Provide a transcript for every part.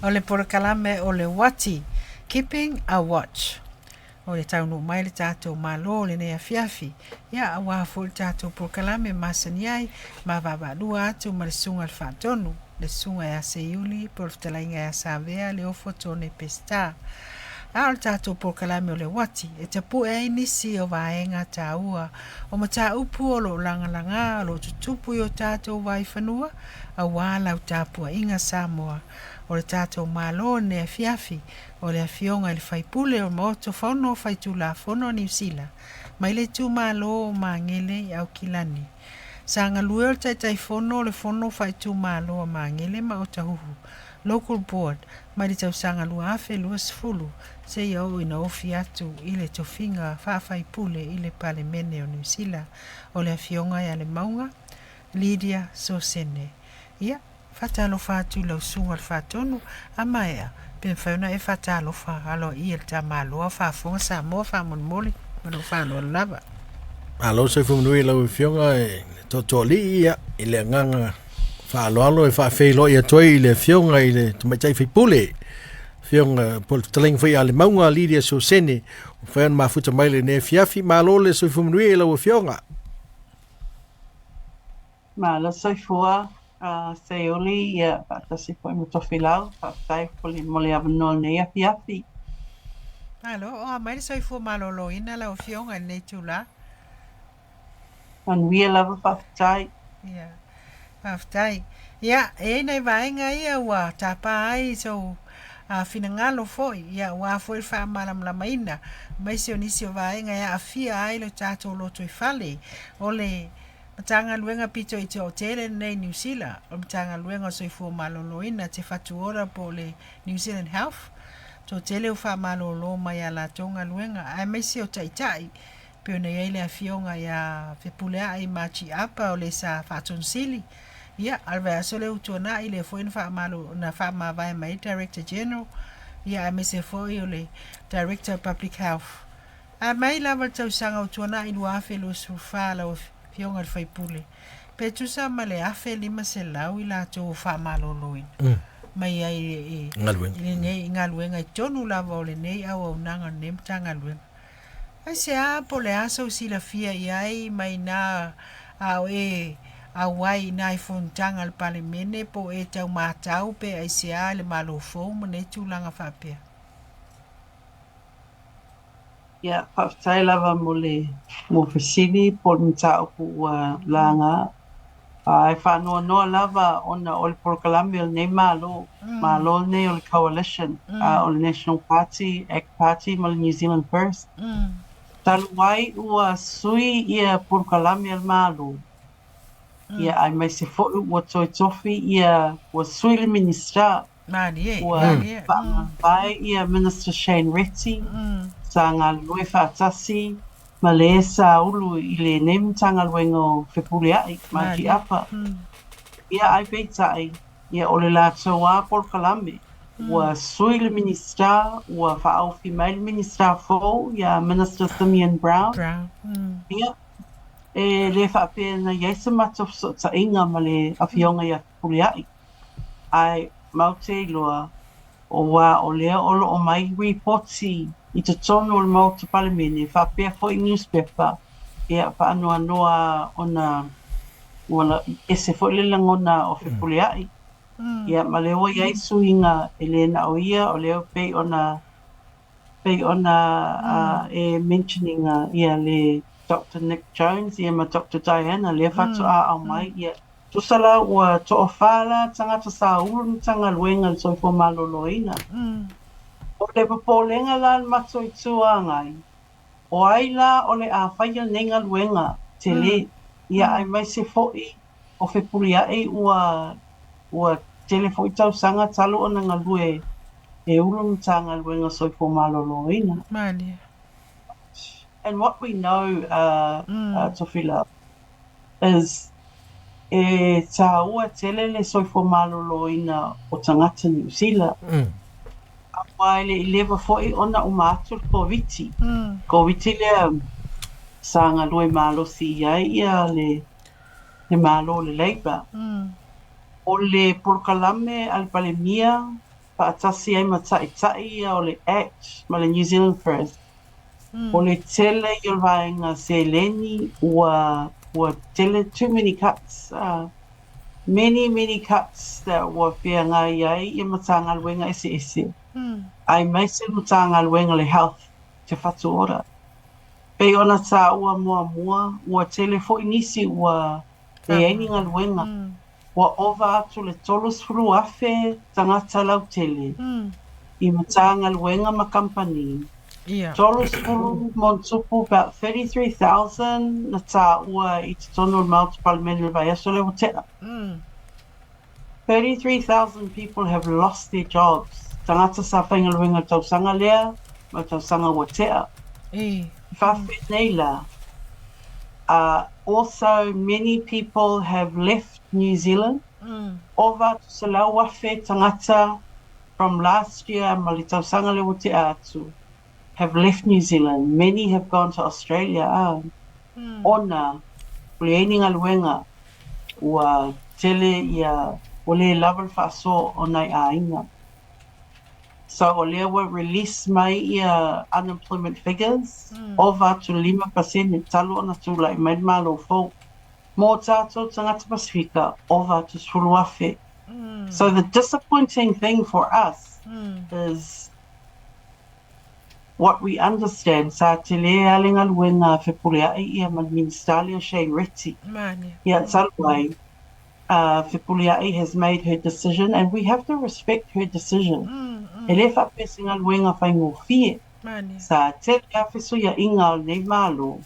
O le polokalame o le uati, Keeping a Watch. O le taunuu mai le tatou Malo lenei afiafi, ia auā foi le tatou polokalame masani ai, ma vaavaalua atu ma le Susuga i le Faatonu, le Susuga ia Seiuli po o le Fetalaiga ia Savea Leofo Tone Peseta. A o le tatou polokalame o le uati, e tapue ai nisi o vaega taua o mataupu o lo o lagalagā o lo o tutupu i o tatou vaifanua, auā lau tapuaiga Samoa. O le tatou Malo lenei afiafi, o le Afioga i le Faipule o le Maota Fono Faitulafono a Niu Sila, mai le itumalo o Magele i Aukilani. Sa galue o le Taitaifono o le Fono Faaitumalo a Magele ma Otahuhu Local Board mai le tausaga 2020 seia oo ina ofi atu i le tofiga faa-faipule i le Palemene o Niu Sila, o le Afioga ia Lemauga Lydia Sosene. Ia, Faatalofa atu i lau susuga i le Faatonu, a maea, pe mafai ona e faatalofa aloaia i le tamaloa o faafofoga Samoa faamolemole ma lou faaaloalo lava. Malo le soifua manuia i lau Afioga i le Tootooalii, ia, i le agaga faaaloalo e faafeiloai atu ai i le Afioga i le Tamaitai Faipule, Afioga po o le fetalaiga foi ia Lemauga Lydia Sosene, ua mafai ona mafuta mai lenei afiafi. Malo le soifua manuia i lau Afioga. Malo soifua Seiuli ia faatasi foi ma Tofilau, faafetai foi mo le avanoa o lenei afiafi. Malo, o a mai le soifua maloloina lau Afioga i lenei itula? Manuia lava faafetai. Ia, faafetai. Ia, e i ai nai vaega ia ua tapa ai sou finagalo foi, ia, aua foi le faamalamalamaina, aemaise o nisi o vaega e aafia ai lo tatou lotoifale, o le Matagaluega pito i te toatele lenei i Niu Sila, o le Matagaluega o Soifua Maloloina, Te Whatu Ora po o le New Zealand Health, toatele ua faamalolo mai a latou galuega, aemaise o taitai, pei ona i ai le afioga ia Fepuleai Margie Apa o le sa Faatonu-Sili, ia, a o le vaiaso lea ua tuanai, lea foi na faamalo, na faamavae mai ai le Director General, ia, aemaise foi o le Director of Public Health. Ae mai lava le tausaga ua tuanai 2024 lau Afioga i le sui usufono, pe tusa ma le 1,500 i latou ua faamaloloina mai ai i lenei galuega i totonu lava o lenei auaunaga o lenei Matagaluega. Aisea po o le a sou silafia i ai mai na a o e auai i nai fonotaga a le Palemene po o e tau matau pe aisea i le Malo fou ma nei tulaga faapea? Ia, faafetai lava mo le mo fesili po o le mataupu ua laga. E faanoanoa lava ona o le polokalame o lenei Malo, Malo lenei o le Coalition, o le National Party, Act Party ma le New Zealand First. Talu ai ua sui ia polokalame a le Malo, ia aemaise foi ua toe tofi ia, ua sui le Minisita, Malie, Ua malie. faamavae ia Minister Shane Reti, sa galulue faatasi ma le sa ulu i lenei Matagaluega o Fepuleai, Margie Malie. Apa. Ia ai peitai, ia o le latou a polokalame, ua sui le Minisita, ua faaofi mai le Minisita fou ia Minister Simeon Brown. Brown. Ia, e le faapea na i ai se matou fesootaiga ma le Afioga ia Fepuleai. Ae matou te iloa, auā o lea o lo o mai ripoti i totonu o le Maota Palemene faapea foi newspaper, ia faanoanoa ona ua ese foi le lagona o Fepuleai. Ia ma lea ua i ai suiga e le na o ia, o lea pei ona pei ona e mention ina ia le Doctor Nick Jones ia ma Doctor Diana lea faatoa aumai ia Tusa la ua toafa la tagata sa ulu le Matagaluega i le Soifua Maloloina. O le popolega la a le matou Itu Agai, o ai la o le a faia lenei galuega tele, ia aemaise foi O Fepuleaʻi ua ua tele foi tausaga talu ona galue e ulu le Matagaluega Soifua Maloloina. Malie. And what we know, uh, uh, Tofila, is e tāua tele le soifua maloloina o tagata Niu Sila. Aua e le i leva foi ona uma atu le Koviti. Koviti lea sa galue malosi i ai ia le le Malo o le Labour. O le polokalame a le Palemia faatasi ai ma Taitai ia o le Act ma le New Zealand First, o le tele ia o le vaega seleni ua ua tele too many cuts, many many cuts that ua feagai ai ia Matagaluega eseese, aemaise le Matagaluega o le Health, Te Whatu Ora. Pei ona tāua muamua, ua tele foi nisi ua leai ni galuega. Ua ova atu le 30,000 tagata lautele i Matagaluega ma kamupani. 30 ma ona tupu, about 33,000 na tāua i totonu o le Maota Palemene i le vaiaso lea ua tea. 33,000 people have lost their jobs, tagata sa faigaluega i le tausaga lea ma le tausaga ua tea. E Faafetai la. Also many people have left New Zealand, ova atu 100,000 tagata from last year ma le tausaga lea ua tea atu have left New Zealand, many have gone to Australia, ona ua leai ni galuega Ua tele ia, ua le lava le faasoa o nai aiga. So o lea ua release mai ia unemployment figures, ova atu le 5% talu ona tulai mai le Malo fou. Mō tātou tagata Pasifika, ova atu 10,000. So the disappointing thing for us is What we understand, sa tele a le galuega a Fepuleaʻi ia ma le Minista lea Shane Reti. Ia talu ai, Fepuleaʻi has made her decision and we have to respect her decision. E le faapea se galuega faigofie. Sa tele a fesuiaʻiga o lenei Malo,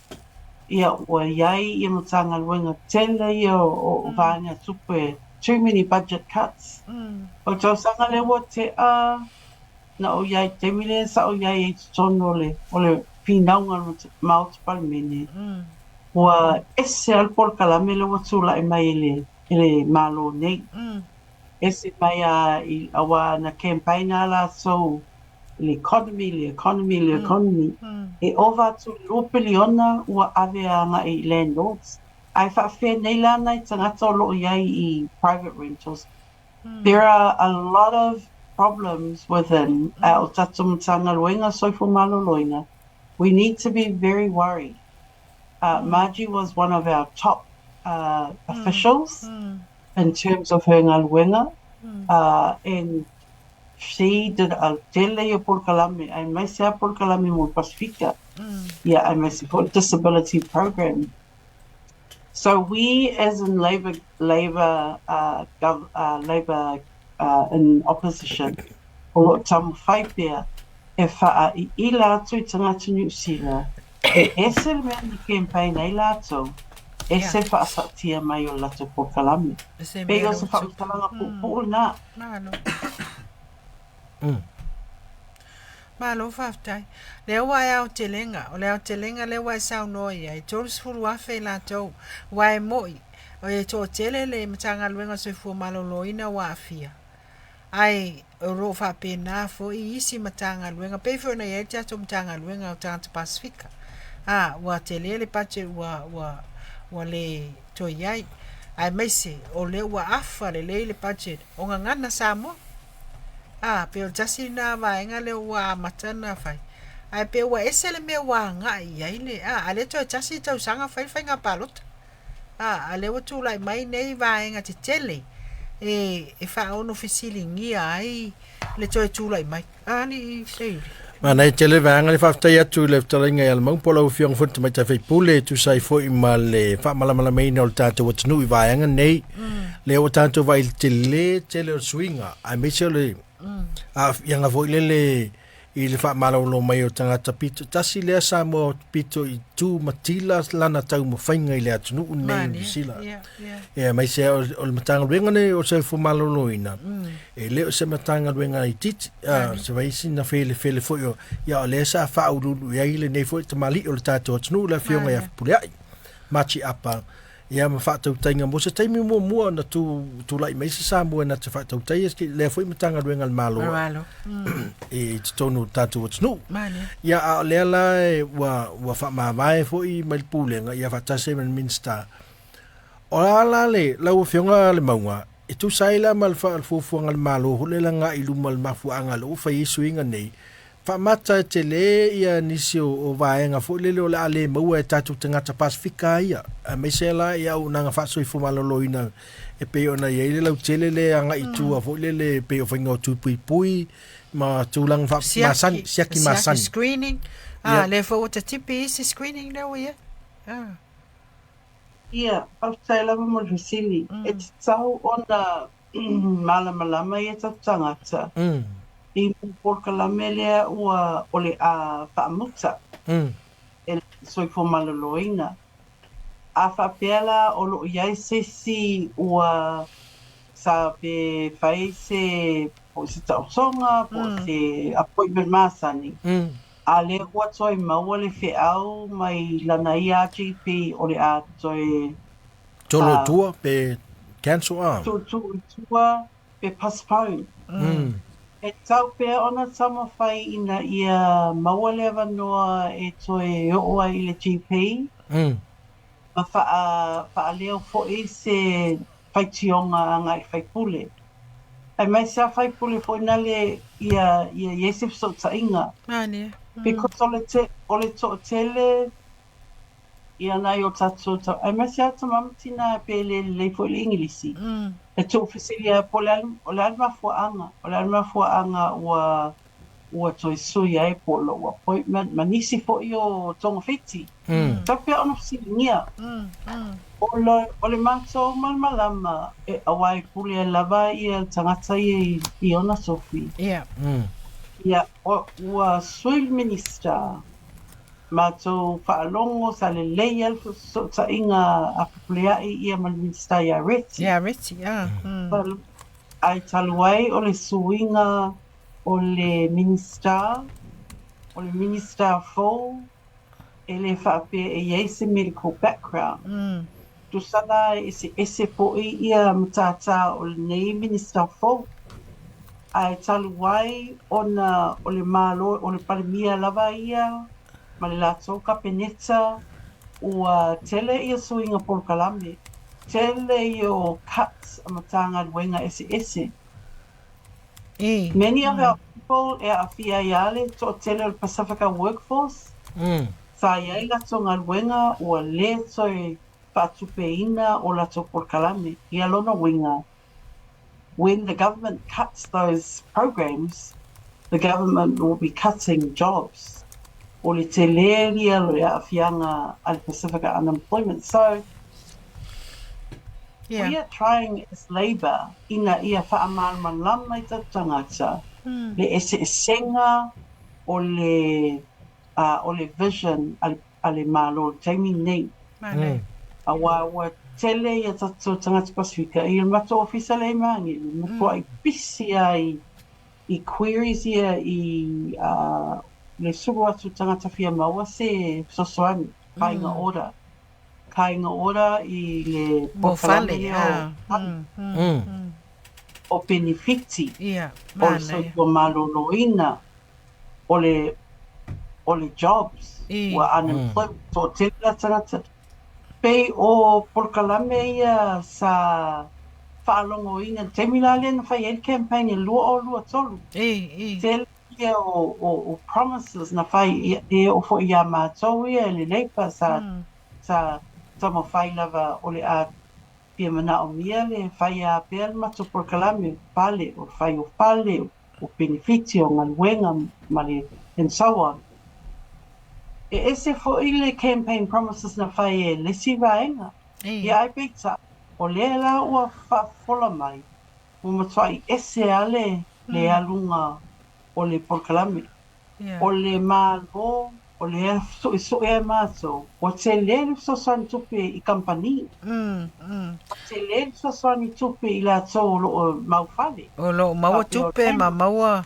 ia ua iai ia Matagaluega tele ia o vaega tupe, too many budget cuts. O le tausaga lea ua tea, Na ou iai taimi lea sa ou iai ai totonu o le o le finauga o le Maota Palemene, ua ese lava le polokalame lea ua tulai mai e le e le Malo nei. Ese mai a i auā na campaign a latou i le economy, le economy, le economy, e ova atu i le 2 piliona ua ave agai i landlords. Ae faafefea nei la nai tagata o lo o iai i private rentals There are a lot of problems within our tatou Matagaluega Soifua Maloloina. We need to be very worried. Margie was one of our top officials in terms of her galuega and she did a tele ia polokalame aemaise a polokalame mo le Pasifika ia aemaise foi le disability program. So we as in Labour, Labour, uh, gov, uh, Labour uh, in opposition, o lo o taumafai pea e whaaiila atu i tagata Niu Sila, e ese le mea na campaign ai latou, ese yeah. whaasaatia mai o latou polokalame. Pei o se whaamatalaga puupuu lena. Malo. Malo faafetai. Lea ua e aotelega, o le aotelega lea ua e saunoa i ai, 30,000 i latou, aua e mo'i, e toatele le Matagaluega o Soifua Maloloina ua aafia, ae o lo o faapena foi isi Matagaluega, pei foi ona i ai le tatou Matagaluega o Tagata Pasefika, ā, ua tele le budget ua, ua, ua le toe i ai, aemaise o lea ua afa lelei le budget o Gagana Samoa. Ā, pei o le tasi lena vaega lea ua amata ona fai. Ae pei ua ese le mea ua agai i ai le, ā, a lea toe tasi le tausaga fai le faiga palota. Ā, a lea ua tulai mai nei vaega tetele e, e faaono fesiligia ai le toe tulai mai. Ā, alii Seuli. Manaia tele vaega le faafetai atu i le fetalaiga ia Lemauga po o lau Afioga foi le Tamaitai Faipule e tusa ai foi ma le faamalamalamaina o le tatou atunuu i vaega nei. Lea ua tatou vaai i le tele tele o le suiga aemaise o le aafiaga foi lele i le faamalolo mai o tagata pito tasi lea Samoa pito i tu matila lana taumafaiga i le atunuu lenei o Niu Sila. Ia aemaise o le Matagaluega lenei o le Soifua Maloloina, e le o se Matagaluega itiiti, se vaisi na felefele foi o, ia o lea sa faauluulu i ai lenei foi tamalii o le tatou atunuu le Afioga ia Fepuleai Machi Apa, ia ma faatautaiga mo se taimi muamua na tu, tulai mai se Samoa na te faatautaia lea foi Matagaluega a le Malo Malo. i totonu o le tatou atunuu. Ia a o lea la e, ua, ua faamavae foi mai le Pulega ia faatasi ai ma le Minisita. O la la le lau Afioga Lemauga, e tusa ai la ma le fuafuaga a le Malo foi lea agai i luma i le mafuaaga lea ua fai ai suiga nei, faamata e tele ia nisi o vaega foi lele o le a le maua e tatou tagata Pasefika ia, aemaise la i auaunaga faasoifua maloloina e pei ona i ai le lautele lea agai i tua foi lele e pei o faiga o tui puipui ma tulaga faa- masani, siaki masani. Screening. Ah, lea foi ua tatipi isi screening lea ua i ai. Ah. Ia, faafetai lava mo le fesili. E tatau ona malamalama ia tatou tagata i le polokalame lea ua o le a faamuta e le soifua maloloina. A faapea la o lo o i ai se isi ua sa pe fai se po o se taotoga po o se appointment masani, a lea ua toe maua le feau mai lana ia GP o le a toe Tolo i tua pe cancel a? Tuutuu i tua pe postpone. E tatau pea ona taumafai ina ia maua le avanoa e toe oo ai i le GP ma faaleo foi se faitioga agai i le faipule. Aemaise lava faipule foi nale ia i ai se fesootaiga. Because o le toatele ia nai o tatou aemaise lava tama ma tina pe le lelei foi le Igilisi. E tuufesili lava po o le a le mafuaaga, o le a le mafuaaga ua toe sui ai po o lou appointment ma nisi foi o togafiti. Tau pea ona fesiligia. O le matou malamalama, aua e pule lava ia le tagata ia i ona tofi. Ia, ua sui le Minisita, matou faalogo sa lelei lava le fesootaiga a Fepuleai ia ma le Minisita ia Reti. Ia Reti, ah. Ae talu ai o le suiga o le Minisita, o le Minisita fou e le faapea e i ai se medical background. Tusa la e eseese foi ia matata o lenei Minisita fou. Ae talu ai ona o le Malo, o le Palemia lava ia ma le latou Kapeneta, ua tele ia suiga polokalame, tele ia o cuts a Matagaluega eseese. Many of our people e aafia ai lava le toatele o le Pasifika workforce, sa i ai latou galuega ua le toe faatupeina o latou polokalame. Ia lona uiga, when the government cuts those programs, the government will be cutting jobs. O le tele ia o le aafiaga a le Pasifika unemployment. So, we are trying as Labour ina ia faamalamalama i tatou tagata le eseesega o le o le vision a le Malo i le taimi lenei. Aua ua tele ia tatou tagata Pasifika i le matou ofisa lea i Magele, matuai pisi lava i queries ia i le sulu atu tagata fia maua se fesoasoani, kāinga ora. Kāinga ora i le polokalame lea o penefiti o le soifua maloloina, o le o le jobs, ua unemployed, toatele la tagata. Pei o polokalame ia sa faalogoina i le taimi la lea na fai ai le campaign i le 2023. Tele ia o promises na fai e oo foi ia matou ia e le Labour sa taumafai lava o le a fia manaomia le fai a pea le matou polokalame fale, o le fai o fale, o penefiti, o galuega ma le and so on. E ese foi le campaign promises na fai e le isi vaega. Ia ae peitai, o lea la ua faafofola mai, ua matuai ese lava le aluga o le polokalame. O le Malo, o lea suesue ai matou, ua tele le fesoasoani tupe i kamupani. Ua tele le fesoasoani tupe i latou o lo o mau fale. O lo o maua tupe ma maua,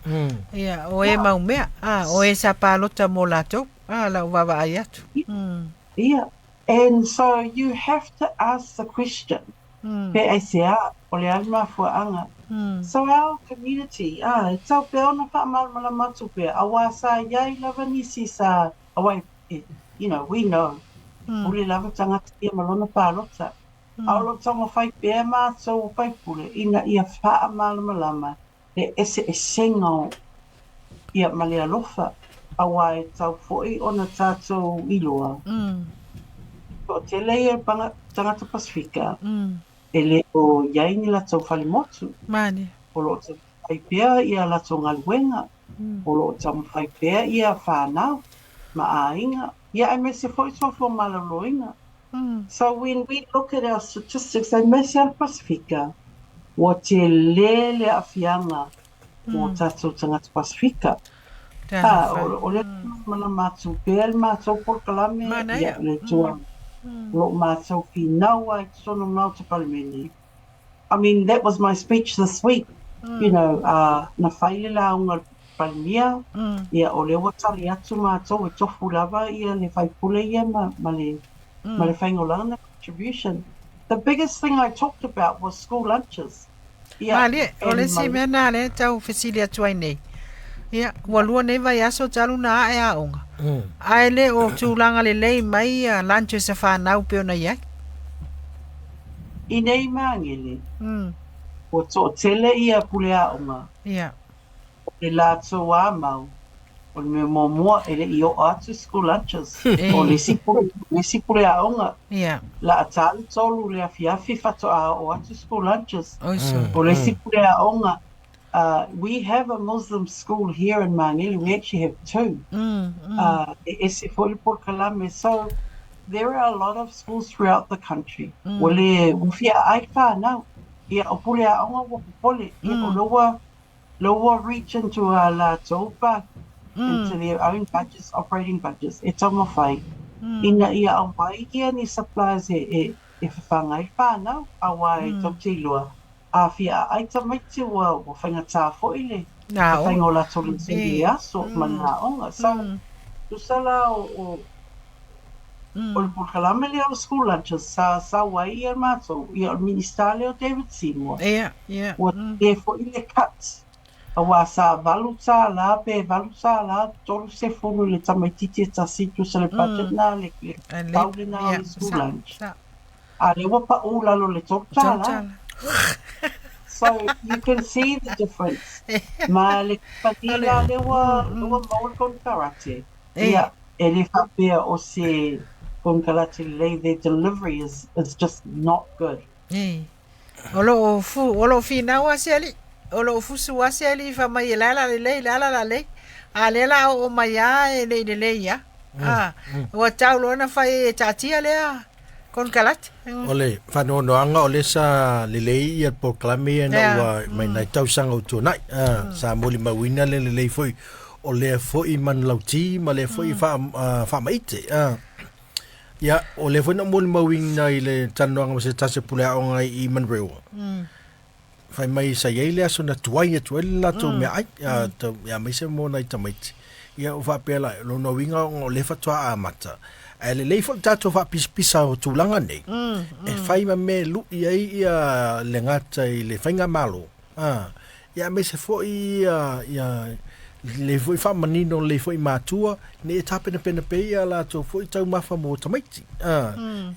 ia, o e mau mea, a, o e sa palota mo latou, a, lau vaavaai atu. Ia, and so you have to ask the question, pe aisea, o le a le mafuaaga. So our community, a, e tau pea ona faamalamalama atu pea, auā sa i ai lava nisi sa, auā e, you know, we know, pule lava tagata ia ma lona palota. A o lo o taumafai pea mātou o faipule ina ia faamalamalama le eseesega o ia ma le alofa, auā e tau foi ona tātou iloa, toatele ia tagata Pasifika e le o i ai ni latou fale motu, o lo o taumafai pea ia latou galuega, o lo o taumafai pea ia whānau ma aiga, ia aemaise foi soifua maloloina. So when we look at our statistics, aemaise lava le Pasifika, ua tele le aafiaga mo tatou tagata Pasifika. A, o lea malamalama atu pea le matou polokalame, ia, le tulaga o lo o matou finau ai i totonu o le Maota Palemene. I mean, that was my speech this week, you know, na fai le lauga a le Palemia, ia, o lea ua tali atu matou e tofu lava ia le faipule ia ma, ma le, ma le faiga o lana contribution. The biggest thing I talked about was school lunches. Ia, Malie, o le isi mea na lea e tau fesili atu ai nei. Ia, ua lua nei vaiaso talu na ae aoga. Ae le o tulaga lelei mai ia lunches a whanau pe ona i ai. I nei Magele, ua toatele ia pule aoga. Ia. O le latou āmau, o le mea muamua e le i oo atu school lunches. O le isi pule, le isi pule aoga, la a tā le 3 le afiafi faatoa oo atu school lunches. O le isi pule aoga, we have a Muslim school here in Magele, we actually have two. E ese foi le polokalame. So, there are a lot of schools throughout the country. Ua le, ua fia aai whānau. Ia, o pule aoga ua popole. Ia, o loa, loa reach into a latou pa, into their own budgets, operating budgets, e taumafai. Ina ia aumai ia ni supplies e, e, e whawhangai le whānau, auā e tou te iloa. A fia aai tamaiti ua, ua faigata foi le, le faiga o latou leseni i le aso ma le aoga. So, tusa la o, o, o le polokalame lea o le school lunches, sa sau ai ia matou, ia o le Minista lea o David Seymour, ua tele foi le cut, auā sa $8 pe $8 30 i le tamaitiiti e tasi, tusa le budget na, le, le tau lena o le school lunch. A lea ua paʻu lalo le $3. So you can see the difference. Ma le kamupani la lea ua, ua maua le konekarate. Ia, e le faapea o se konekarate lelei, their delivery is, is just not good. O lo o fu, o lo o finau a se alii, o lo o fusu a se alii fai mai e le ala lelei, le ala lelei, a lea la oo mai lava e le i lelei lava. A, ua tau loa ona fai ai e taatia lea konekarate. O le faanoanoaga o lea sa lelei ia le polokalame ia ina ua mai nai tausaga ua tuanai. Sa molimauina le lelei foi o lea foi manulauti ma lea foi faamaite. Ia, o lea foi na ou molimauina i le talanoaga ma se tasi o pule aoga i Manurewa. Fai mai sa i ai le aso na tuai atu ai le latou meaai, ia aemaise mo nai tamaiti. Ia ua faapea la, o lona uiga o lea faatoa amata. Ae lelei foi le tatou faapisapisa o tulaga nei, e fai ma mea e lui ai ia le gata i le faigamalo, Ia aemaise foi ia, ia lelei foi faamanino lelei foi matua, ina ia tapenapena pea ia latou foi taumafa mo tamaiti.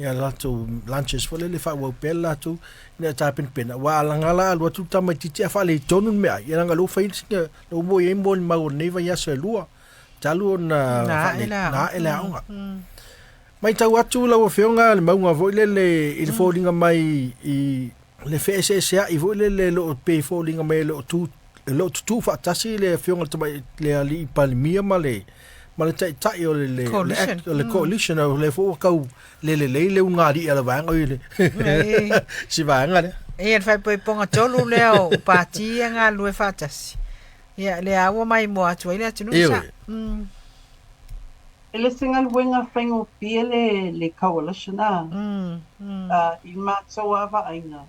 Ia latou lunches foi lele faaauau pea le latou ina ia tapenapena. Aua a laga la alu atu le tamaitiiti ae faaletonu le meaai, ia leaga o lea ua fai sina, lea ua maua i ai molimau o lenei vaiaso e lua, talu ona Na ae le aoga. Na ae le aoga. Matau atu lau Afioga le mauga foi lele i le foliga mai i le feeseeseai foi lele e lo o pei e foliga mai e le o tu e le o tutū faatasi le Afioga i le Tamai le Alii Palemia ma le ma le Taitai o le le Coalition. o le coalition o lea foi ua tau le lelei le ulugalii a le vaega oi le si vaega lea. Ia, le faaipoipoga tolu lea o pati ia e galulue faatasi. Ia, lea ua maimoa atu ai le atunuu sa. E le se galuega faigofie le le coalition a i le matou lava vaaiga,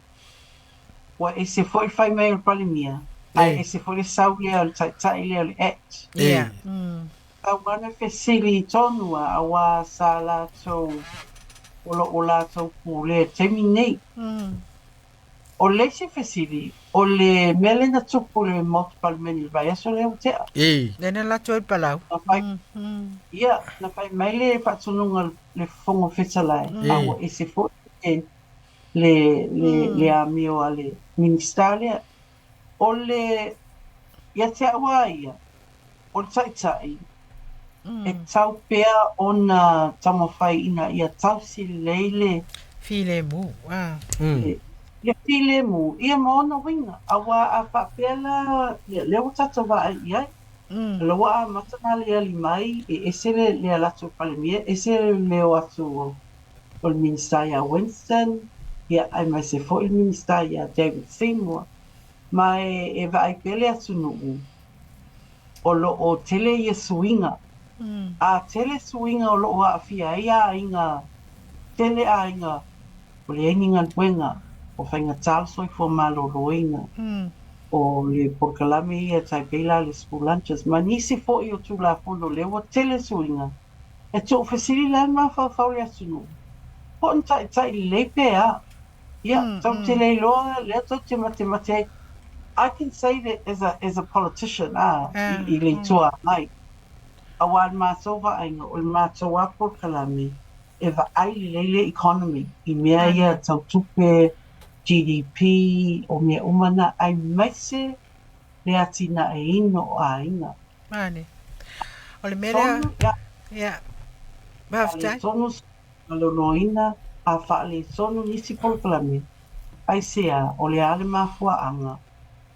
ua ese foi le fai mai o le Palemia, ae ese foi le sau lea o le Taitai lea o le Act. Tau lava na fesili tonu a auā sa latou o lo o latou pulea i le taimi nei. O le isi fesili, o le mea lea na tupu i le Maota Palemene i le vaiaso lea ua tea. Lea na alu atu ai le palau. Na fai, ia, na fai mai le faatonuga a le Fofoga Fetalai, a ua ese foi le, le, le, le amio a le Minisita lea. O le, ia te au lava ia, o le Taitai, e tatau pea ona taumafai ina ia tausi lelei le. Filemu, a. Le filemu, ia ma ona uiga, auā a faapea la, ia, lea ua tatou vaai i ai, o la ua amata ona aliali mai e ese le, le alu atu o le Palemia, ese le o atu o, o le Minisita ia Winston, ia, aemaise foi le Minisita ia David Seymour. Ma e, e vaai pea le atunuu, o lo o tele ia suiga. A tele suiga o lo o aafia ai aiga, tele aiga ua leai ni galuega, ua faigata le soifua maloloina, o le polokalame ia e tai pei la le school lunches ma nisi foi o Tulafono lea ua tele suiga. E tuufesili la le mafaufau i le atunuu, po o ni taitai lelei pe a? Ia, tou te le iloa lea tou te matemate ai. I can say that as a, as a politician, ā, i, i le Itu Agai, auā le matou vaaiga, o le matou lava polokalame e vaai lelei le economy i mea ia tau tupe, GDP, o mea uma na, aemaise le atinaeina o aiga. Mane. O le mea lea, Tonu, ia. Ia. Faafetai. Tonu Maloloina, a faaletonu nisi polokalame, aisea, o le a le mafuaaga,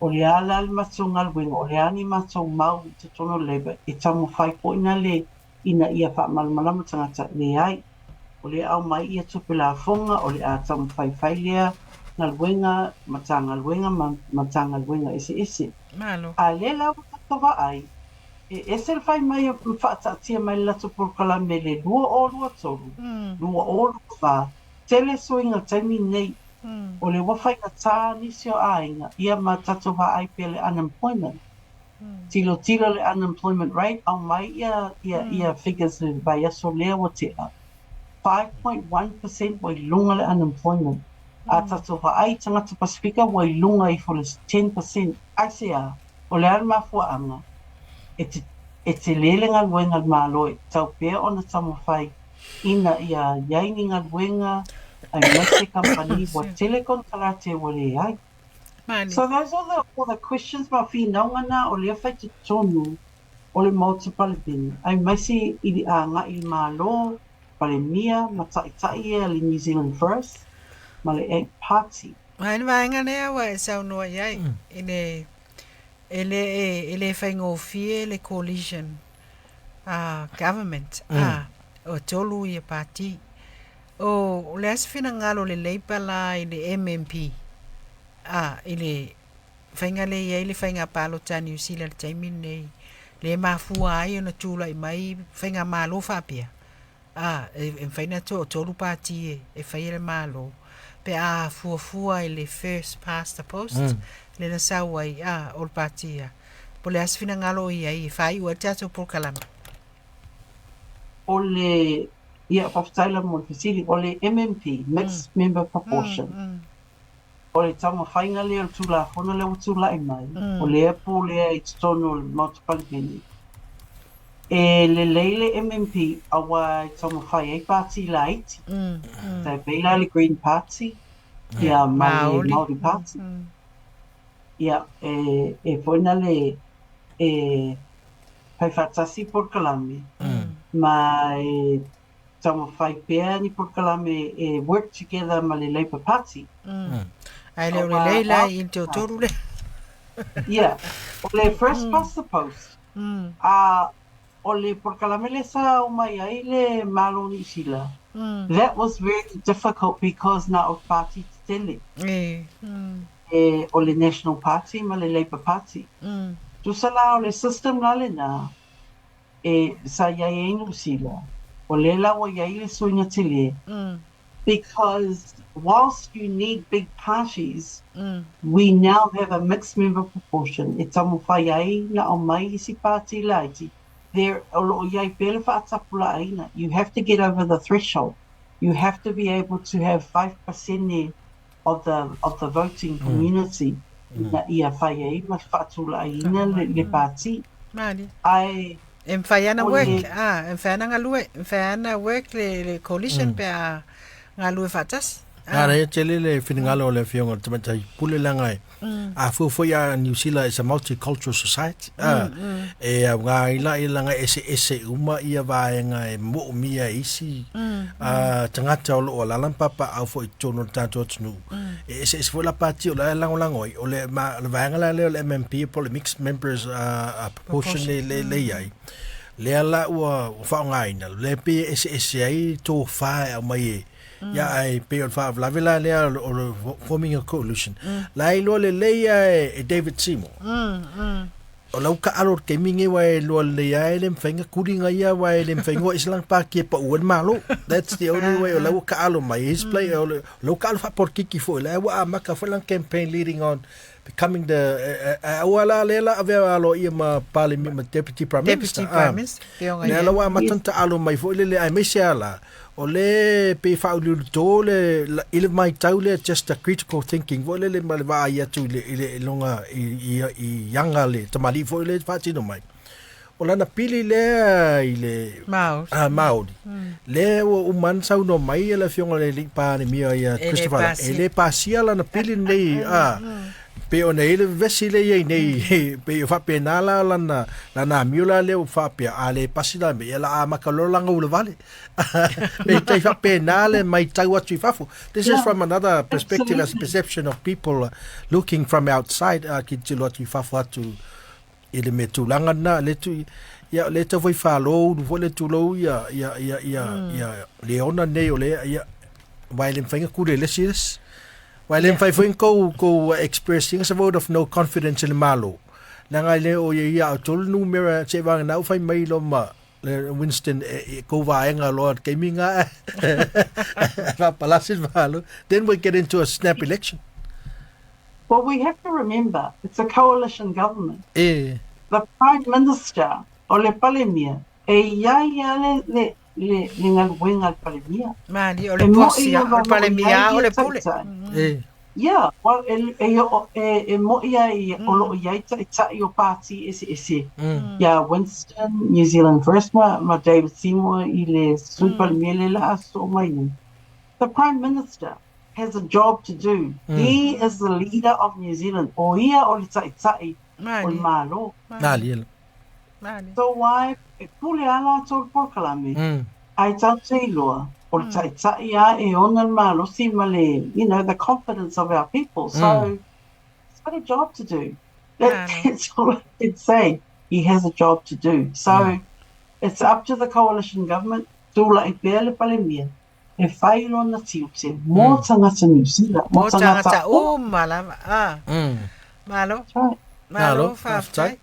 o le a la le matou galuega, o le a ni matou mau i totonu o le Labour e taumafai foi na le ina ia faamalamalama tagata, leai, o lea aumai ia tupe lafoga, o le a taumafai fai lea galuega, Matagaluega ma Matagaluega eseese. Malo. A lea la ua tatou vaai, E ese le fai mai ma faataatia mai le latou polokalame i le 2023, 2024, tele suiga taimi nei, o lea ua faigata nisi o aiga, ia ma tatou vaai pea le unemployment. Tilotilo le unemployment rate, aumai ia ia ia figures i le vaiaso lea ua tea, 5.1 percent ua i luga le unemployment. A tatou vaai i tagata Pasefika ua i luga ifo le 10 percent. Aisea? O le a le mafuaaga? E te, e tele le galuega a le Malo e tatau pea ona taumafai ina ia i ai ni galuega aemaise kamupani ua tele konekarate ua leai. So those are the, all the questions ma finauga na o lea fai totonu o le Maota Palemene aemaise i le agai i le Malo, Palemia ma Taitai ia le New Zealand First ma le Act Party. Ae le vaega lea ua e saunoa i ai, i le, e le, e le faigofie le coalition government, a, o tolu ia pati. O, o le a se finagalo o le Labour la i le MMP, a, i le faiga lea e i ai le faiga palota a Niu Sila i le taimi lenei, lea e mafua ai ona tulai mai faigamalo faapea? A, e mafai ona toatolu pati e faia le Malo pe a fuafua i le first past the post lea na sau ai, a, o le pati a. Po o le a se finagalo o i ai e faaiu ai le tatou polokalame? O le, ia, faafetai lava mo le fesili. O le MMP, Mixed Member Proportion, o le taumafaiga lea o le Tulafono lea ua tulai mai, o lea pulea i totonu o le Maota Palemene, e lelei le MMP aua e taumafai ai pati laiti, tai pei la le Green Party, ia ma le Māori Party. Ia, e foi na le e fai faatasi polokalame ma e taumafai pea ni polokalame e work together ma le Labour Party. Ae le o lelei la i le toatolu lea. Ia, o le first past the post, a o le polokalame lea sa omai ai le Malo o Niu Sila, that was very difficult because na o party tetele. E, o le National Party ma le Labour Party. Tusa la o le system la lena e sa i ai ai Niu Sila, o lea la ua i ai le suiga tele, because whilst you need big parties, we now have a mixed member proportion e taumafai ai na aumai isi pāti laiti, there, o lo o i ai pea le faatapulaaina, you have to get over the threshold, you have to be able to have 5% of the, of the voting community ina ia fai ai ma faatulaaina le, le pāti. Malie. Ae E mafai ana o work, le ah, e mafai ana galue, e mafai ana work le, le coalition pe a galue faatasi. Ah. Nā, e tele le finagalo o le Afioga i le Tamaitai Pule leaga e a fuafua ia Niu Sila is a multicultural society. Ah, e aoga ai la ia leaga e eseese uma ia vaega e moomia e isi ah, tagata o loo alaala ma papaau foi i totonu o le tatou atunuu. E eseese foi la pati o la e lagolago ai. O le, ma, le vaega la lea o le MMP po o le Mixed Members Proportion le, le, le i ai. Lea la ua, ua faaaogaina, lea pei e eseese ai tofa e aumai e, Ia ae pei o le faalavelave la lea o le forming a coalition. La e iloa lelei lava e David Seymour. O lau taalo i le taimi lenei aua e iloa lelei lava e le mafai ona kuli ia aua e le mafai ona o ese lana pati e pau ai le Malo. That's the only way o la ua taalo mai. His play, o lau taalo faapolokiki foi la ua amata foi lana campaign leading on becoming the aua la lea la avea aloaia ma Parliament ma Deputy Prime Minister. Deputy Prime Minister, pei ona Lea i la ai. ua amata ona taalo mai foi lele aemaise lava la o le pei e faauliulito le i le matau lea just a critical thinking foi lele ma le vaai atu i le i le i lona i i i aga le tamalii foi lea e faatino mai. O lana pili lea i le Maori. a Maori. Lea ua uma ona saunoa mai le Afioga i le Alii Palemia ia E le Christopher Luxon, pasia. e le pasia lana pili lenei a pei ona i ai le vevesi lea e i ai nei, pei o faapena la lana lana amio la lea ua faapea, a le pasi la mea, ia la amata loa lana ulavale. Pei tai faapena le matau atu i fafo. This is from another perspective as a perception of people looking from outside, a tilotilo atu i fafo atu i le mea tulaga lena le tu ia le tau fai falo ulu foi le tulou ia ia ia ia ia le ona nei o le ia vai le mafai ona kule le isi le isi. Vai le mafai foi ona kou kou expressing se vote of no confidence i le Malo. Leaga e le o ia ia au tolu numera se vagana u fai mai lo ma le Winston e, e kou vaega loa le taimi nga faapalasi le Malo. Then we get into a snap election. Well, we have to remember it's a coalition government. E. The Prime Minister o le Palemia, e i a ia le, le, le, le galuega a le Palemia. Mali, o le E mo'i bosi a, o lava le o lo o i Palemia ai a, o ia le pule. taitai. E. Yeah, well, e, e, e, e mo'i ai o lo o i ai taitai o pāti eseese. Ia Winston, New Zealand First ma, ma David Seymour i le Sui Palemia le la soo mai nei. The Prime Minister has a job to do. He is the leader of New Zealand. O ia o le taitai o le Malo. Malie la. So why, e pule a latou le polokalame, ae tatou te iloa, o le taitai a e ona le malosi ma le, you know, the confidence of our people. So, he's got a job to do. That's all I can say. He has a job to do. So, it's up to the coalition government, tula'i pea le Palemia, E whai lona tiute mō tangata Niu Sila, mō Mō tangata tangata uma. uma lava, ā. Malo. That's right. Malo, Malo, faafetai. faafetai.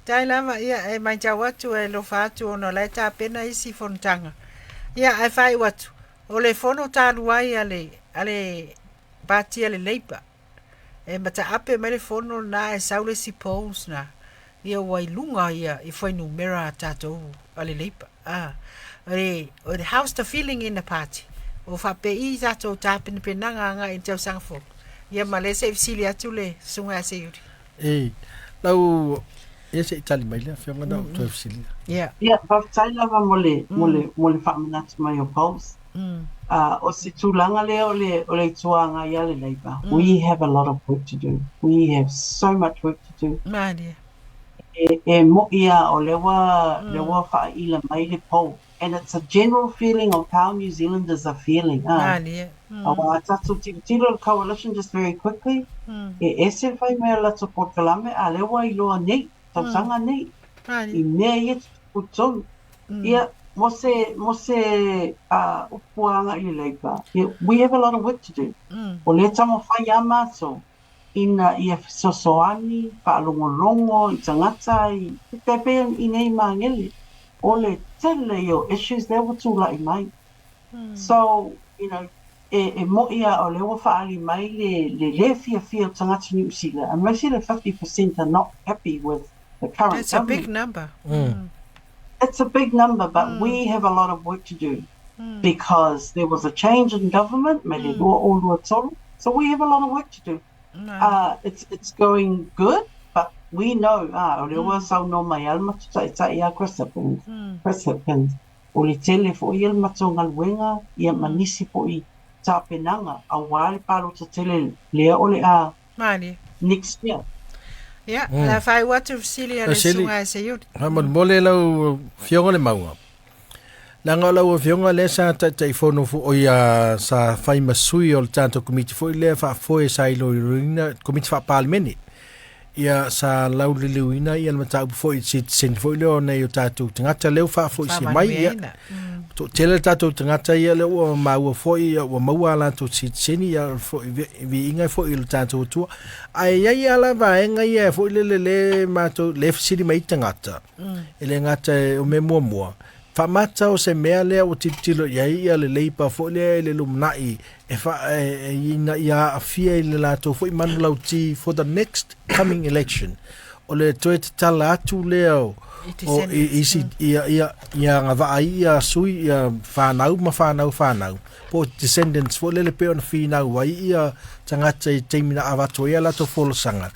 Tai lava, ia, e matau atu, e alofa atu ona o la e tapena isi fonotaga. Ia, ae faaiu atu, o le fono talu ai a le, a le Pati a le Labour, e mataape mai le fono lena ae sau le isi polls na, ia ua i luga ia i fuainumera a tatou a le Labour. A, o le, o le how's the feeling in the party? O faapei tatou tapenapenaga agai i le tausaga fou? Ia ma lea se i fesili atu le Susuga ia Seiuli. E, lau, ia se i tali mai le afioga na ou toe fesili. Ia. Ia, faafetai lava mo le, mo le, mo le faamanatu mai o polls. Ā, o se tulaga lea o le, o le Itu Agai a le Labour, we have a lot of work to do. We have so much work to do. Malie. E, e mo'i a o lea ua, lea ua faaila mai le poll. And it's a general feeling of how New Zealanders are feeling, ā. Malie. Aua a tatou tilotilo i le coalition just very quickly, e ese le fai mai o le latou polokalame, a lea ua iloa nei, tausaga nei, i mea ia tutupu tonu. Ia, mo se, mo se upu agai i le Labour, ia, we have a lot of work to do. O lea taumafai a matou. ina ia fesoasoani, faalogologo i tagata i e pei i nei magele. O le tele ia o issues lea ua tulai mai. So, e mo'i lava o lea ua faaali mai le le fiafia o tagata Niu Sila, aemaise le 50% are not happy with the current That's a big government. number. It's a big number, but we have a lot of work to do because there was a change in government mai le 2023, so we have a lot of work to do. It's going good, but we know, o lea ua saunoa mai lava le matou taitai ia Chris Hipkins, Chris Hipkins, o le tele foi ia le matou galuega ia ma nisi foi tapenaga aua le palota tele lea o le a Malie. next year. Ia, o le a faaiu atu le fesili a le Fesili. susuga ia Seiuli. Faamolemole lau Afioga le Mauga. Leaga o lau Afioga lea sa Taitaifono fo oi a sa fai ma sui o le tatou Komiti foi lea faafoe sa iloiloina Komiti Faa-Palemene. Ia sa lauliliuina ia le mataupu foi i citizen foi lea o nei o tatou tagata lea ua faafoisia mai ia. Faamanuiaina. Toatele le tatou tagata ia lea ua maua foi ia ua maua a latou citizen ia foi viiga foi i le tatou Atua. Ae i ai lava la vaega ia foi lele le matou le fesili mai tagata. E le gata e o mea muamua, faamata o se mea lea ua tilotilo i ai ia le Labour foi lea i le lumanai e fa, e, e, ina ia aafia i le latou foi manulauti for the next coming election. O le toe tatala atu lea o, I o i, i, si, ia, ia, ia agavaa ai ia sui, ia whanau ma whanau whanau. Po descendants foi lele pe ona finau ai ia tagata i taimi na avatu ai a latou folasaga.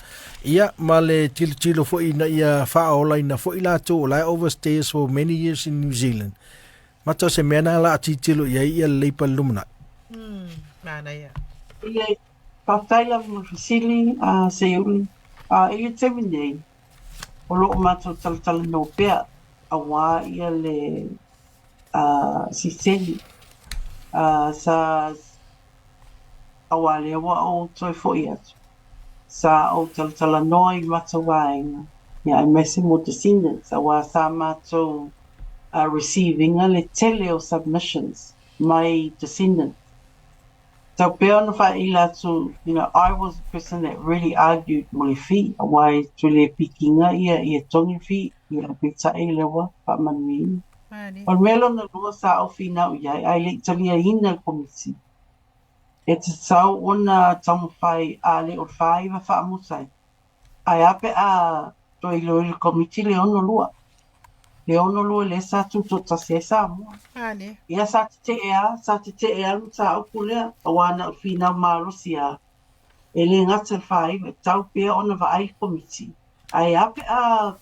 Ia, ma le tilotilo foi ina ia faaolaina foi latou o la e overstayers for many years in New Zealand. Mata o se mea na la a tilotilo i ai ia le Labour i le lumanai. Manaia. Ia, faafetai lava mo le fesili, a Seiuli. A, i le taimi nei, o lo o matou talatalanoa pea aua ia le siseni sa aua lea ua ou toe foi atu. Sa ou talatalanoa i matou vaega, ia aemaise mo descendants, aua sa matou receive ina le tele o submissions mai descendants. Tau pea ona faaila atu, I was the person that really argued mo le fee, aua e toe le pikiina ia ia togi le fee, ia peitai lea ua faamanuiaina. O le mea lona lua sa ou finau i ai, ae le i taliaina le komiti, e tatau ona taumafai a le o le 49 faamuta ai, ae a pe a toe iloilo le komiti le 62. Le 62 lea sa tutoatasi ai Samoa. Ia sa tetee lava, sa tetee lava le mataupu lea, aua na o le finau malosi lava, e le gata le 49, e tatau pea ona vaai le komiti. Ae a pe a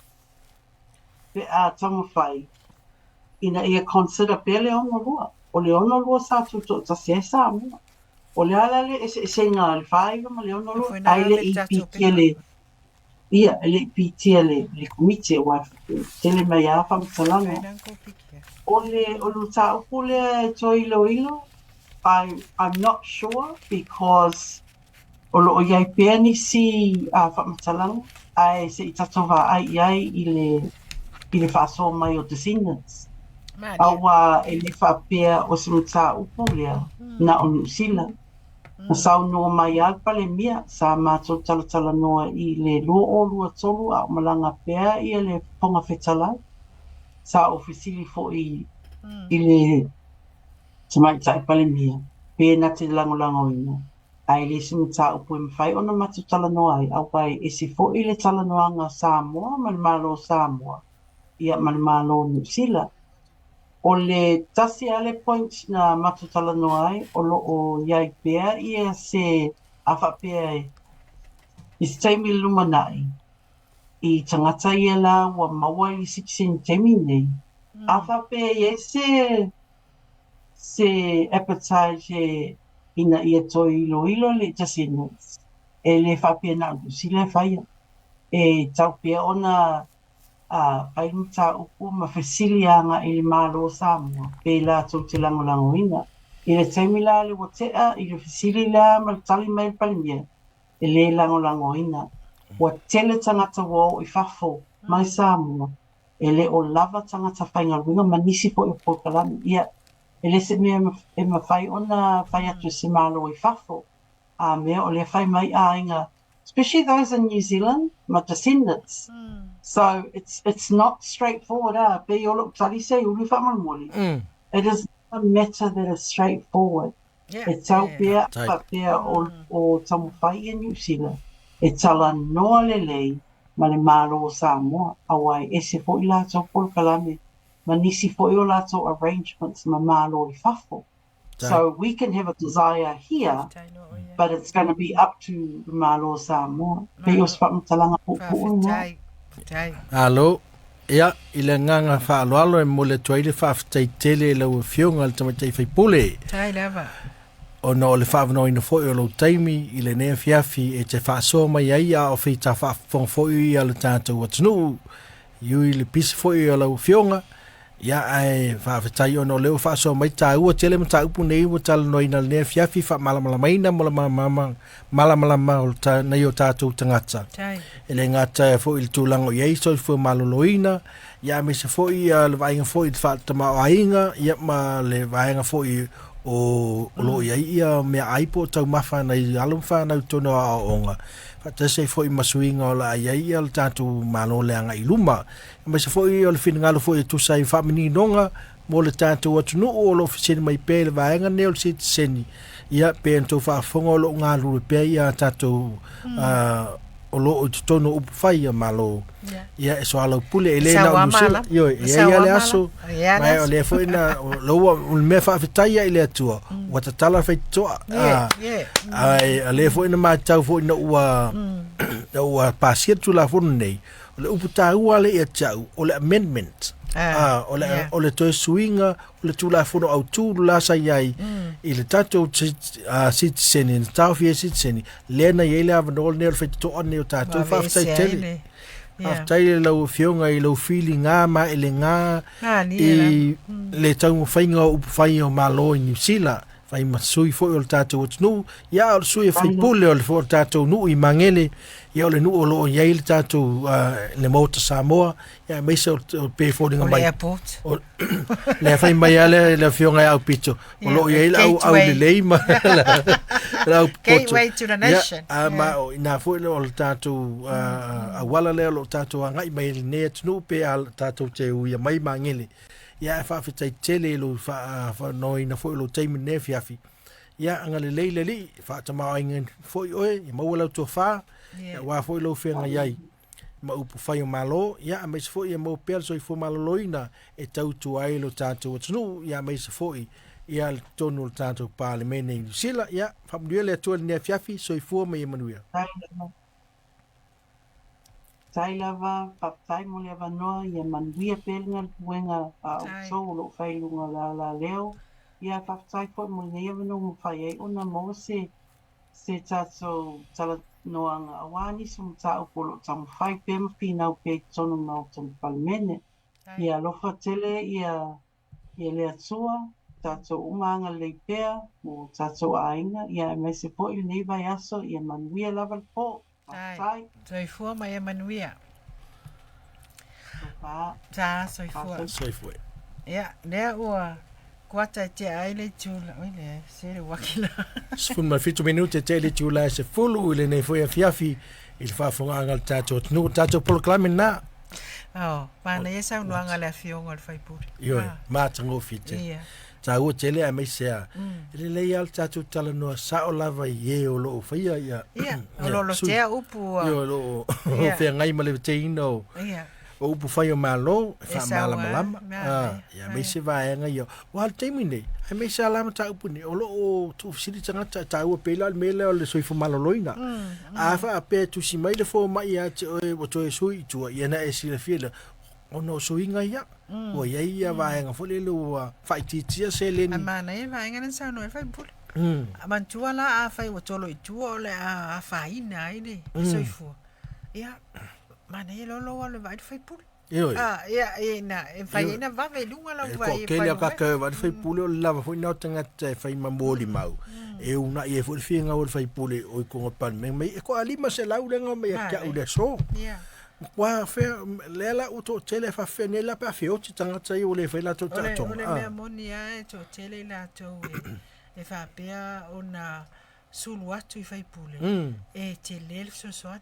pe a taumafai ina ia consider pea le 62. O le 62 sa tutoatasi ai Samoa. O le a la le eseesega o le 49 ma le 62, ae le i pikia le ia, e le i pitia le le komiti aua e tele mai lava faamatalaga. O le o le mataupu lea e toe iloilo, I'm not sure because o lo o i ai pea nisi faamatalaga ae se i tatou vaai i ai i le i le faasoa mai o descendants. Aua e le faapea o se mataupu lea na o Niu Sila. Na saunoa mai lava le Palemia, sa matou talatalanoa i le 2023 a o malaga pea ia le Fofoga Fetalai. Sa ou fesili foi i le Tamaitai Palemia pe na te lagolagoina, ae le se mataupu e mafai ona matou talanoa ai, aua e ese foi le talanoaga a Samoa ma le Malo o Samoa ia ma le Malo o Niu Sila. O le tasi lava le point na matou talanoa ai, o lo o i ai pea ia se a faapea i se taimi i le lumanai, i tagata ia la ua maua i le citizen i le taimi nei, a faapea e i ai se se appetite ina ia toe iloilo le descendants, e le faapea na o Niu Sila e faia. E tau pea ona fai le mataupu ma fesili agai i le Malo o Samoa pe latou te lagolagoina. I le taimi la le ua tea i le fesili lea ma le tali mai le Palemia, e le lagolagoina. Ua tele tagata ua oo i fafo mai Samoa, e le o lava tagata faigaluega ma nisi foi o polokalame. Ia, e le se mea e mafai ona fai atu e se Malo i fafo, a mea o lea fai mai aiga. especially those in New Zealand ma descendants. So it's it's not straightforward ah, pei o lo'u tali se i ulu faamolemole. It is not a matter that is straightforward. E tau pea faapea o o taumafai ia Niu Sila e talanoa lelei ma le Malo o Samoa auā e ese foʻi latou polokalame ma nisi foʻi o latou arrangements ma Malo i fafo. So we can have a desire here but it's going to be up to le Malo o Samoa. Pei o se faamatalaga puupuu lena. Malo. Ia, i le agaga faaaloalo e momoli atu ai le faafetai tele i lau Afioga i le Tamaitai Faipule. Tai lava. Ona o le faavanoaina foi o lou taimi i lenei afiafi e te faasoa mai ai a o feita faafofoga foi a le tatou atunuu i ui le pisi foi o lau Afioga. Ia, ae faafetai ona o lea ua faasoa mai taua tele mataupu nei ua talanoaina i lenei afiafi faamalamalamaina mo le malamalama malamalama o ta, nei o tatou tagata. Tai. E le gata foi i le tulaga o i ai soifua maloloina, ia aemaise foi ia le vaaiga foi i le faatamaoaiga, ia ma le vaega foi o, o lo o i ai ia meaai po o taumafa nai alo ma fanau i totonu o aoaoga, faatasi ai foi ma suiga o le a i ai ia le tatou Malo le agai i luma. Aemaise foi o le finagalo foi e tusa ai faamaninoga mo le tatou atunuu o lo o fesili mai pea i le vaega lenei o le sitiseni, ia pe na tou faafofoga o lo o galulue pea ia tatou o lo o i totonu o upu fai a Malo. Ia e soalaupule e le na o New Zealand. Ioe, e i ai lava le aso, ma o lea foi na o le mea faafetai ia i le Atua, ua tatala le faitotoa. Ae o lea foi na matau foi ina ua ina ua pasia le Tulafono lenei, O le upu taua lea ia te au, o le amendment. Ah, o le, yeah. o le toe suiga o le Tulafono Autu la sa i ai mm. i le tatou citizen, i le taofia citizen, lea na i ai le avanoa lenei o le faitotoa lenei o tatou. Faafetai tele. Faafetai i lau Afioga i lau filiga ma elega i le taumafaiga o upu fai o Malo i Niu Sila fai ma sui foi o le tatou atunuu, ia o le sui faipule o le foi o le tatou nuu i Magele, ia o le nuu o lo o i ai le tatou le Maota Samoa, ia aemaise o o pe foliga mai. O le airport. O, le fai mai lava le, le afioga ia Aupito, o lo o i ai le au, au lelei ma le au poto. Gateway to the nation. Ia, a, ma o ina foi o le tatou auala lea o lo o tatou agai mai i lenei atunuu pe a tatou te uia mai Magele. Ia ae faafetai tele i lou faanoaina foi o lou taimi lenei afiafi. Ia agalelei le Alii, faatamaoaiga foi oe, ia maua lau tofa, yeah. aua foi lou feagai ai ma upu fai o Malo, ia aemaise foi ia maua pea le soifua maloloina e tautua ai lo tatou atunuu, ia aemaise foi ia le totonu o le tatou Palemene i Niu Sila. Ia faamanuia le Atua i lenei afiafi, soifua ma ia manuia. Faafetai lava, faafetai mo le avanoa, ia manuia pea le galuega a outou o lo o fai i luga o le alaleo. Ia faafetai foi mo lenei avanoa ua mafai ai ona maua se se tatou talanoaga aua nisi o mataupu o lo o taumafai pea ma finau pea i totonu o le Maota o le Palemene. Ia alofa tele ia ia le Atua, tatou uma agalelei pea mo tatou aiga, ia aemaise foi lenei vaiaso, ia manuia lava le po. Faafetai. Soifua ma ia manuia. Sofa. Sa soifua. Soifua. Ia, lea ua kuata e tea ai le itula. Oi le, se le uaki la. 17 minute te le itula e 10 i lenei foi afiafi i le faafofogaaga a le tatou atunuu, tatou polokalame lena. Oh, manaia saunoaga a le afioga o le faipule. Ioe, ah. matagofie tele. Ia. Taua tele aemaise a. E lelei lava le tatou talanoa sao lava i e o lo o faia ia. Ia, o lo o lotea upu ua. Ia, o lo o feagai ma le teina o. Ia. O upu fai o Malo e faamalamalama. Ia, aemaise vaega ia. Aua o le taimi lenei, aemaise lava la mataupu nei, o lo o tuufesili tagata e taua pei la o le mea lea o le soifua maloloina. A faapea e tusi mai le fomai ia te oe ua toe sui i tua, ia na e silafia lea, ona o suiga ia. Ua i ai ia vaega foi lele ua faaitiitia seleni. Ae manaia le vaega lea na saunoa ai le faipule. Manatua la afai ua tolo i tua o le a afaina ai le soifua. Ia, manaia loa lou alu e vaai le faipule. Ioe. Ah, ia, e, na, e fai ai na vave i luga lau E vaai e toatele a fuainumera. tātou e vaai le faipule o le lava foi lena o tagata e fai ma molimau. E uunai ai foi le finagalo o le faipule o i totonu o le Palemene mai e toa 500 lea na omai ia te au i le aso. Ia. Matua fea, lea la ua toatele e faafefea nei la pe a feoti tagata ia ua le fai latou O le, o taotoga. le Ah. mea moni lava e toatele i latou e, e faapea ona sulu atu i faipule, e tele le fesoasoani.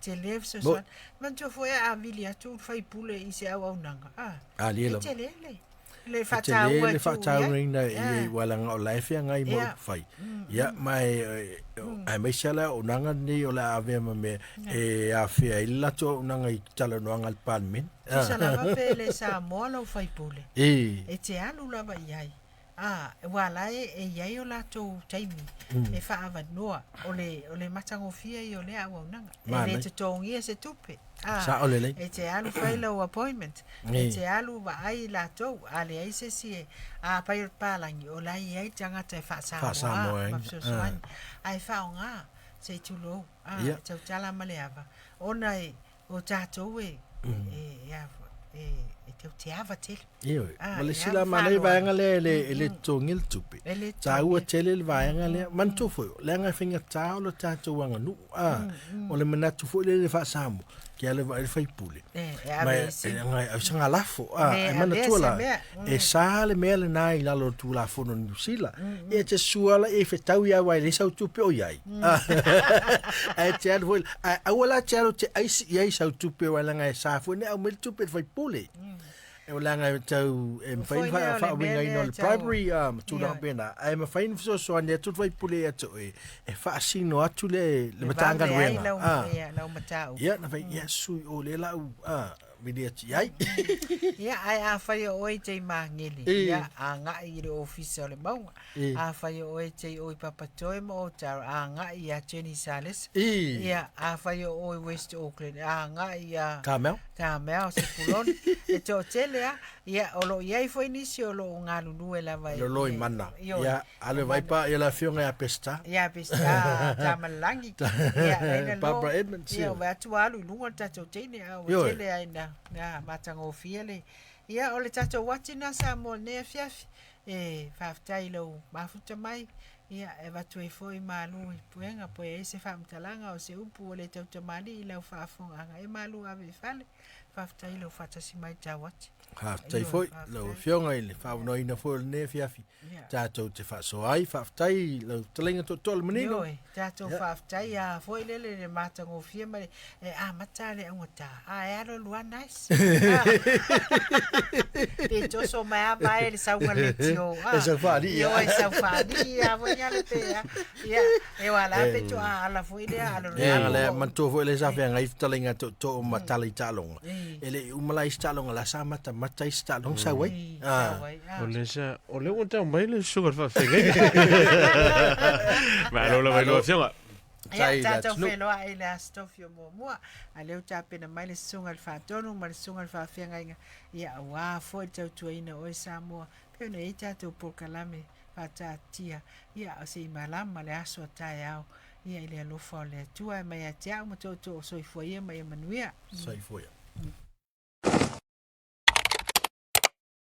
Tele le fesoasoani. Manatua foi a vili atu le faipule i se auaunaga, a, Alie e lava. tele le le E tele faataua le e tuu i ai. faatauaina i Ah. ai ua leaga o la e feagai ma Ia. upu fai. Ia, ma e, aemaise lava le auaunaga lenei o le a avea ma mea e afea ai le latou auaunaga i talanoaga a le Palemene. Tusa lava pe le Samoa lau faipule. E. E te alu lava i ai. A, ua la e, e i ai o latou taimi e faaavanoa o le, o le matagofie ia o lea auaunaga. E le Manaia. totogia se tupe. A, Sao lelei. e te alu fai lau appointment. E E. te alu vaai i latou. A leai se isi e, a pai o le palagi, o la e i ai tagata e faasamoa Faasamoa ma ai. fesoasoani. Ae faaaoga se i tulou. A, Ia. e tautala ma le ava. Ona e, o tatou e, e, e, a foi, e, e tau te ava tele. Ioe. Ah, Ma le e isi la ava manaia faaloalo. vaega lea e le, e le totogia le tupe. E le Taua totogia. tele le vaega lea. Manatua foi, leaga e faigata o le tatou aganuu. A, o le manatu foi lea i le faasamoa, ke ale vaai le faipule. E, e Ma ave e, isi. e leaga e avesaga lafo. A, Me e avea manatua se la, mea. e sa le mea lenā i lalo o le Tulafono o Niu Sila. E te sua la e fetau ia aua e leai sau tupe o i ai. Ae te alu foi, ae aua la te alu te aisi i ai sau tupe aua leaga e sa foi ne au mai le tupe i le faipule. E o leaga e tau e mafai Foi ona lea o le mea faauigaina lea o le tau- bribery a ma tulaga Ia. pena. Ae mafai ona fesoasoani atu le faipule ia te oe e faasino atu le le E vave ai Matagaluega. lau, Ah. ia, lau mataupu. Ia, na fai, ia, sui o le lau, a, vili atu i ai. Ia, ae afai o oe e te i Magele, E. ia, agai i le ofisa o le mauga. E. Afai o oe e te i o i Papatoe ma Otara, agai ia Jenny Sales. E. Ia, afai o oe West Auckland, agai ia Carmel. Carmel, Sepuloni. E toatele a, ia, o loo i ai foi nisi o loo galulue lava e- Lolo i e- mana. Ioe. Ia, ale vai pa ia la afioga ia Pesta. Ia, pesta, Tamalagi. Ia, leina lo. Barbara Edmonds, Ia, ia. o vea atu alu i luga o le tatou teine, a ua Ioe. tele ai na, na matagofie le. Ia, o le tatou uati na Samoa nei afiafi. E, faafetai i lou mafuta mai. Ia, e avatu ai foi malu i puega, po e ai se faamatalaga o se upu ua le tautamalii i lau faafofogaaga. E malu ave i fale. Faafetai i lou faatasi mai tau ati. Faafetai Ioe, foi, faafetai. lau afioga i le faaunoaina foi o lenei afiafi. Ia. Tatou te faasoa ai, faafetai lau fetalaiga toatoa le manino. Ioe, tatou Ia. faafetai a foi lele le matagofie ma le e amata le augata. A e alo lua nice. Pe toso mai a vai le sauga le tio. E sau faalii, ia. Ioe, sau faalii a foi ngale pe a. Ia, e wala pe to a ala foi le alo E aga lea manatua foi lea sa feagai fetalaiga tootoo ma tala i taaloga. E. E le i uma la isi taaloga la sa matamata isi taaloga sau ai. Sau Ah. ai. Ah. O le sa, o le ua tau mai le susuga i le faafeagai. Malo lava i lau afioga. Ia, Tai le tatou atunuu. feloai i le aso tofi o muamua. A lea ua tapena mai le susuga i le faatonu ma le susuga i le faafeagaiga. Ia, auā foi le tautuaina o oe Samoa. Pe ona i ai tatou polokalame faataatia. Ia, o se i malama le aso a taeao. Ia, i le alofa o le Atua e mai ia te au ma tootoo o soifua ia ma ia manuia. Soifua ia.